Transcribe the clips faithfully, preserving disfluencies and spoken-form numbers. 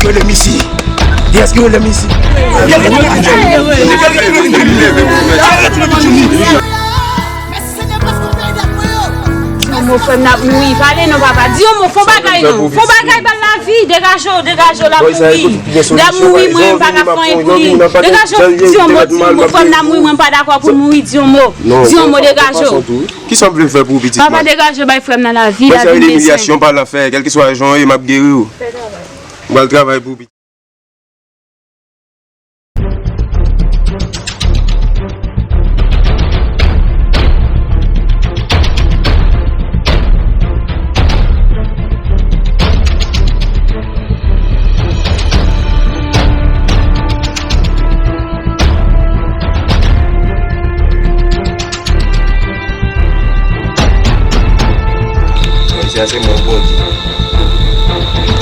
Rele m isi. Kiyès ki rele m isi? Rele m isi. Di yon mo, frè m, n ap mouri. Pale non, papa. Di yon mo, fè yon bagay non. Fè yon bagay, ba l lavi. Degaje w, degaje w, l ap mouri. L ap mouri, mwen, m pa ka fè anyen pou li. Degaje w, di yon mo, di yon mo, frè m, n ap mouri, mwen, m pa dakò pou l mouri, di yon mo. Di yon mo, degaje w. Kisa m vle fè pou pitit mwen? Papa, degaje w, bay frè m nan lavi, lavi m bezwen. Emilyasyon pa l ap fè, kèlkeswa jan w ye, m ap geri w. M pral travay pou pitit. Mesye a se mwen Bondye.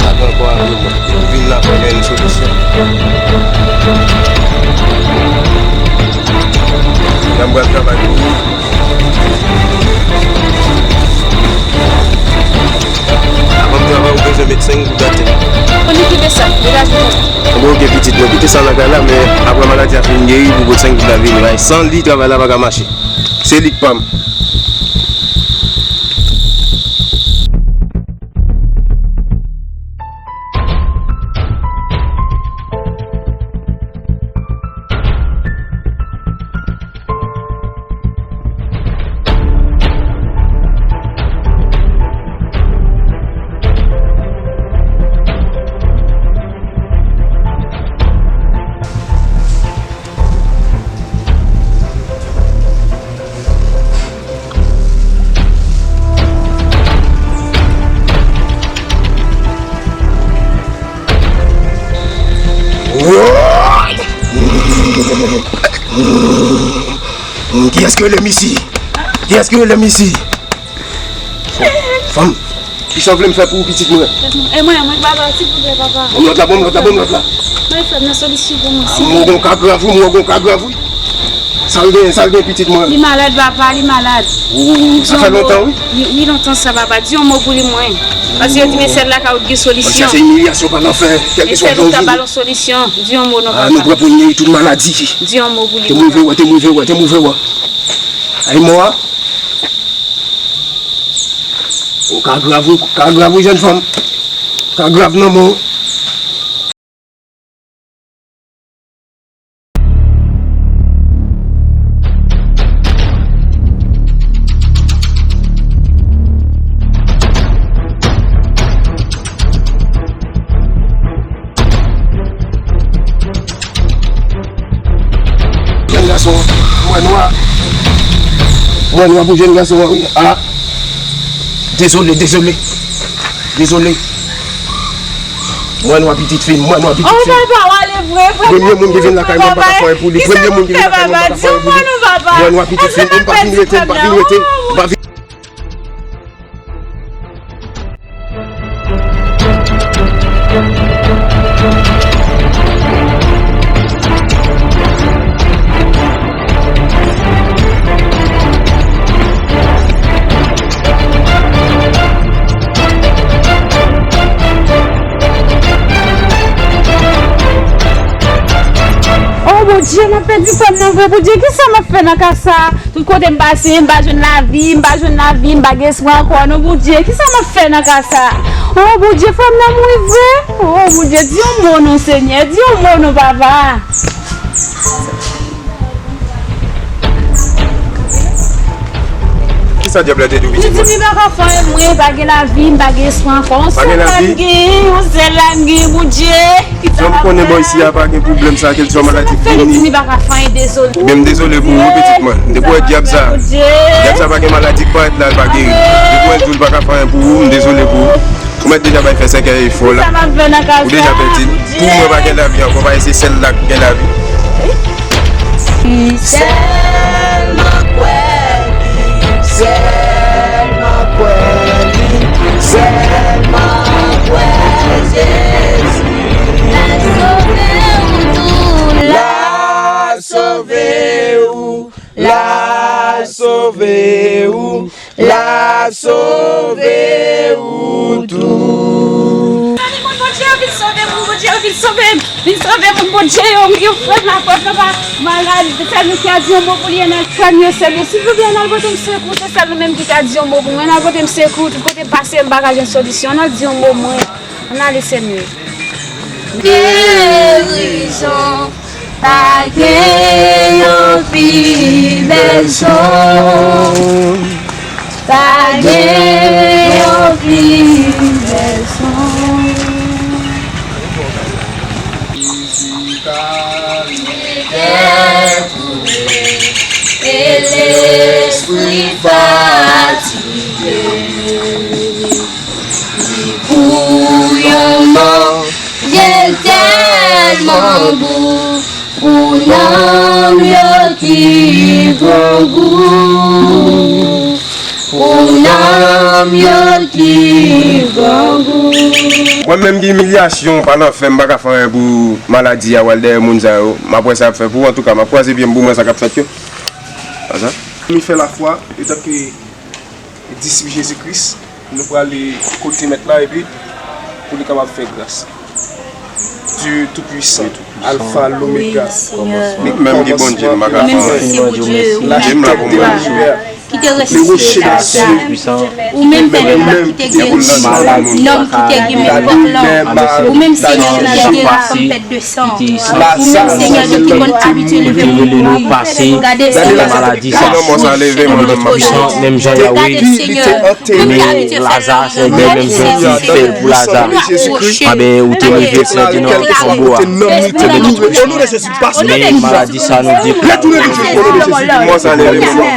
Avan ankò avè mwen. Depi w vin la, fò w gen yon solisyon. Jan m pral travay pou ou. Avan m travay, ou bezwen met senk goud atè. Konn li prive sa, degaje w. Bon, oke, pitit mwen, kite sa lakay la, men apre maladi a fin geri, pou pot senk goud la vini bay. San li, travay la pa ka mache. Se li k pa m. Kiyès ki rele m isi? Kiyès ki rele m isi? Fanm, kisa w vle m fè pou ou, pitit mwen? E mwen, mwen, papa, silvouplè, papa. Ban m lòt la, ban m lòt la, ban m lòt la. Bay frè m nan solisyon pou mwen, silvouplè. Mwen gon ka grav, wi, mwen gon ka grav, wi. Sa l gen, sa l gen, pitit mwen? Li malad, papa, li malad. Ou, sa fè lontan, wi. Wi, wi, lontan sa, papa. Di yon mo pou li, mwen. Paske yo di men sèl lakay ou t gen solisyon. Sa se imilyasyon pa l ap fè, kèlkeswa jan w vini. E sèl ou ka ba l yon solisyon. Di yon mo non, papa. A, nou pran pou l gen tout maladi. Di yon mo pou li, papa. Te m rive wè, te m rive wè, te m rive wè. Ay, mò a. Ou ka grav, ou ka grav, wi, jèn fanm. Ou ka grav nan men w. Jèn gason an. Mwen nwa. Mwen nwa pou jèn gason an, wi. A. Dezole, dezole. Dezole. Mwen nwa pitit fi m, mwen nwa pitit fi m. Oh, papa, w ale vre, vre. Premye moun ki vin lakay mwen, m pa ka fè anyen pou li. Premye moun ki vin lakay mwen, m pa ka fè anyen pou li. Mwen nwa pitit fi m, m pa vin rete, m pa vin rete. M pa vin Oh, Bondye, m ap pèdi frè m nan vre. Bondye, kisa m ap fè nan ka sa? Tout kote m pase, m pa jwenn lavi, m pa jwenn lavi, m pa gen espwa ankò. Non, Bondye, kisa m ap fè nan ka sa? Oh, Bondye, frè m nan mouri vre. Oh, Bondye, di yon mo non, Senyè, di yon mo non, papa. Kisa dyab la te di w, pitit mwen? Li di m li pa ka fè anyen, mwen pa gen lavi, m pa gen espwa ankò. Yon sèl la m gen, yon sèl la m gen, Bondye. Jan m konnen bò isi a pa gen pwoblèm sa, kèlkeswa maladi k vini. Li di m li pa ka fè anyen, dezole. Ebyen, m dezole pou ou, pitit mwen. Depi w wè dyab sa, dyab sa pa gen maladi k parèt la, l pa geri. Depi w wè l di w l pa ka fè anyen pou ou, m dezole pou ou. Ou mèt deja bay fè sèkèy fò la. Ou deja pèdi l. Pou mwen pa gen lavi ankò, paske se sèl la k gen lavi. Sèlman kwè li, sèlman kwè li, sèlman kwè Jezi. L a sove w tou, l a sove w, l a sove w. L a sove ou tou. Bondye, vin sove m, Bondye, vin sove m. Vin sove moun, Bondye, yo, yo frè m, apot la pa malad. Sèl nou ki ka di yon mo pou li, ann al frè m yo, sè m yo. Silvouplè, ann al pote m sekou. Se sèl nou menm ki ka di yon mo pou mwen. Ann al pote m sekou. Tout kote m pase, m pa ka jwenn solisyon. Ann al di yon mo mwen. Ann ale, sè m yo. Gerizon. Pa gen yon pi bèl son. Pa gen yon pi bèl son. Fizikal, kè koule, e lespri fatige. Li kou yon manje tèlman gou pou nanm yo ki grangou. Pou nanm yo ki grangou. Mwen menm gen imilyasyon, pa nan fè m pa ka fè anyen pou maladi a, w al dèyè moun sa yo. M ap wè sa y ap fè pou ou, antouka, m ap kwaze pye m pou m wè sa k ap fèt yo. Pa sa? Mi fè lafwa, etanke disip Jezi Kris, nou prale kote Mèt la epi pou li kapab fè gras. Dye Toupuisan, Alfa, Lomega, li k kòmansman epi fen, la chita de linivè, le rocher des cieux, ou menm pèmèt pa kite gen nonm ki te gen nenpòt lanmou, ou menm Senyè ki te gen kòm pèt de san. Ou menm, Senyè, ki konn abitye leve moun mouri. Gade, Senyè, sa ki abitye leve moun mouri. Menm jan Yawe te abitye fè l pou Laza, se menm jan li te fè l pou Laza. Anben, ou te leve l soti nan tonbo a. Men maladi sa nou deklare.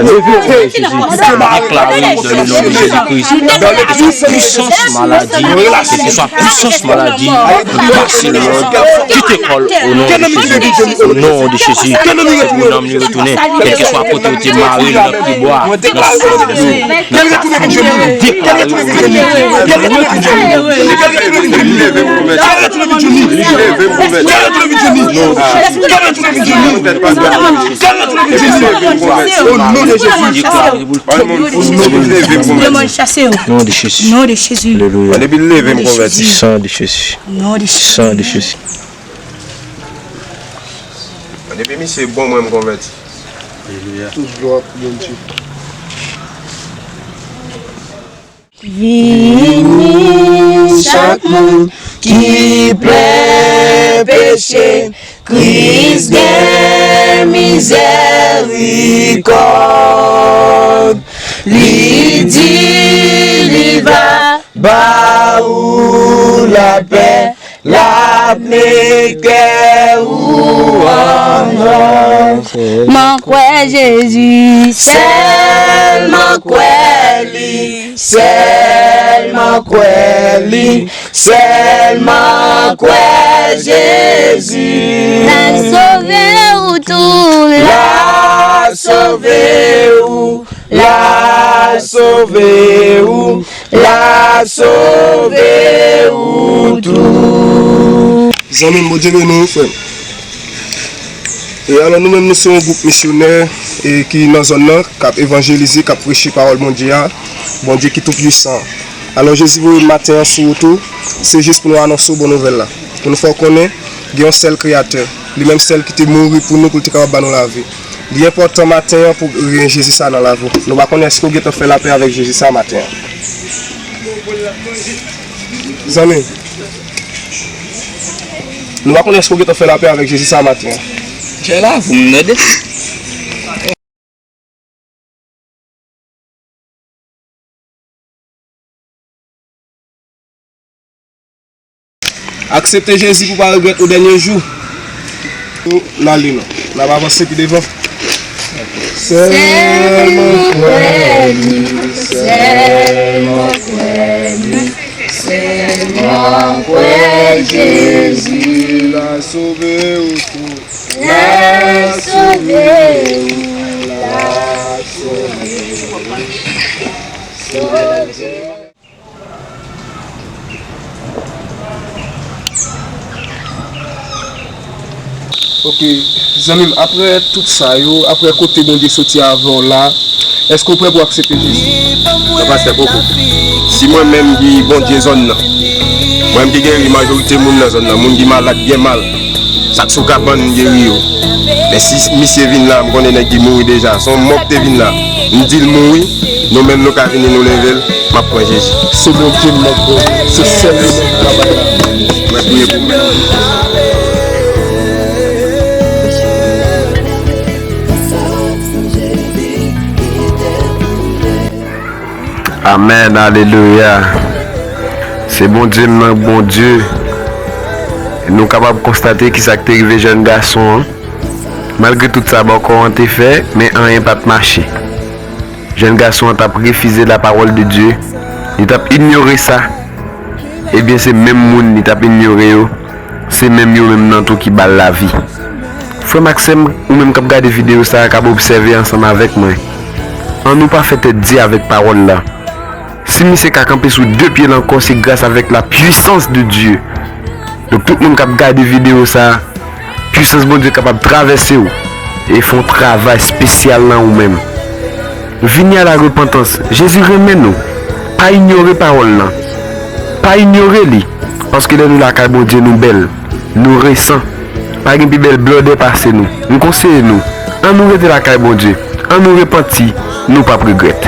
Leve w, Jezi. Deklare dans le nom de Jésus-Christ. Kèlkeswa pwisans maladi, kèlkeswa pwisans maladi, nou pase lòd, kite kò l o non de Jezi. O non de Jezi, fè pou nanm li retounen. Kèlkeswa kote yo te mare l nan pyebwa, nan sòt dlo, nan kafou, nou deklare o non de Jezi. O non de Jezi. Deklare. Non de Jezi. Non de Jezi. Alelouya. Depi l leve m konvèti. San de Jezi. Non de Jezi. San de Jezi. Depi misye bon, mwen m konvèti. Alelouya. Tout glwa pou Bondye. Vini chak moun ki plen peche, Kris gen mizèrikòd. Li di li va ba ou lapè, l ap met kè ou an òd. Sèlman kwè Jezi, sèlman kwè li, sèlman kwè li, sèlman kwè Jezi. L a sove ou tou, l a sove ou, l a sove ou, l a sove ou tou. Zanmi m, Bondye beni w, frè m. E alò, nou menm, nou se yon gwoup misyonè, e ki nan zòn nan, k ap evanjelize, k ap preche pawòl Bondye a, Bondye ki tou pwisan. Alò, Jezi voye m maten an sou wout ou, se jis pou nou anonse w bon nouvèl la, pou nou fè w konnen gen yon sèl Kreyatè, li menm sèl ki te mouri pou nou, pou l te kapab ba nou lavi. Li enpòtan maten an pou w gen Jezi sa nan lavi w. Nou pa konnen èske w gentan fè lapè avèk Jezi sa maten an. Zanmi, nou pa konnen èske w gentan fè lapè avèk Jezi sa maten an. Jè la, pou m tande. Aksepte Jezi pou w pa regrèt o dènye jou. N ale non. N ap avanse pi devan. Sèlman kwè li, sèlman kwè li, sèlman kwè Jezi. L a sove ou tou. L a sove ou, l a sove ou. Ok, zanmi m, aprè tout sa yo, aprè kote Bondye soti avè w la, èske w prè pou w aksepte Jezi? Non, pastè, poko. Si mwen menm ki Bondye zòn nan, Mwen menm ki geri majorite moun nan zòn nan, moun ki malad byen mal. Sa k sou kabann m geri yo. Men si misye vin la, m konnen nèg ki mouri deja. Se yon mò k te vin la. M di l mouri, nou menm nou ka vini nou leve l, m ap pran Jezi. Se Bondye m nan pran, se sèl li menm k ka bay lavi. Mwen priye pou mwen. Amèn, alelouya. Se Bondye m nan, Bondye. Nou kapab konstate ki sa k te rive jèn gason an. Malgre tout sa bòkò an te fè, men anyen pa t mache. Jèn gason an t ap refize la parole de Dieu. Li t ap inyore sa. Ebyen, se menm moun li t ap inyore yo, se menm yo menm nan tou ki ba l lavi. Frè m ak sè m, ou menm k ap gade videyo sa a, k ap obsève ansanm avèk mwen, ann nou pa fè tèt di avèk pawòl la. Si misye ka kanpe sou de pye l ankò, se gras avèk la puissance de Dieu. Donk, tout moun k ap gade videyo sa a, pwisans Bondye kapab travèse w e fè yon travay espesyal nan ou menm. Vini a la repantans. Jezi renmen nou. Pa inyore pawòl lan. Pa inyore li. Paske lè nou lakay Bondye, nou bèl. Nou resan. Pa gen pi bèl blòdè pase nou. M konseye nou. Ann nou rete lakay Bondye. Ann nou repanti. Nou p ap regrèt.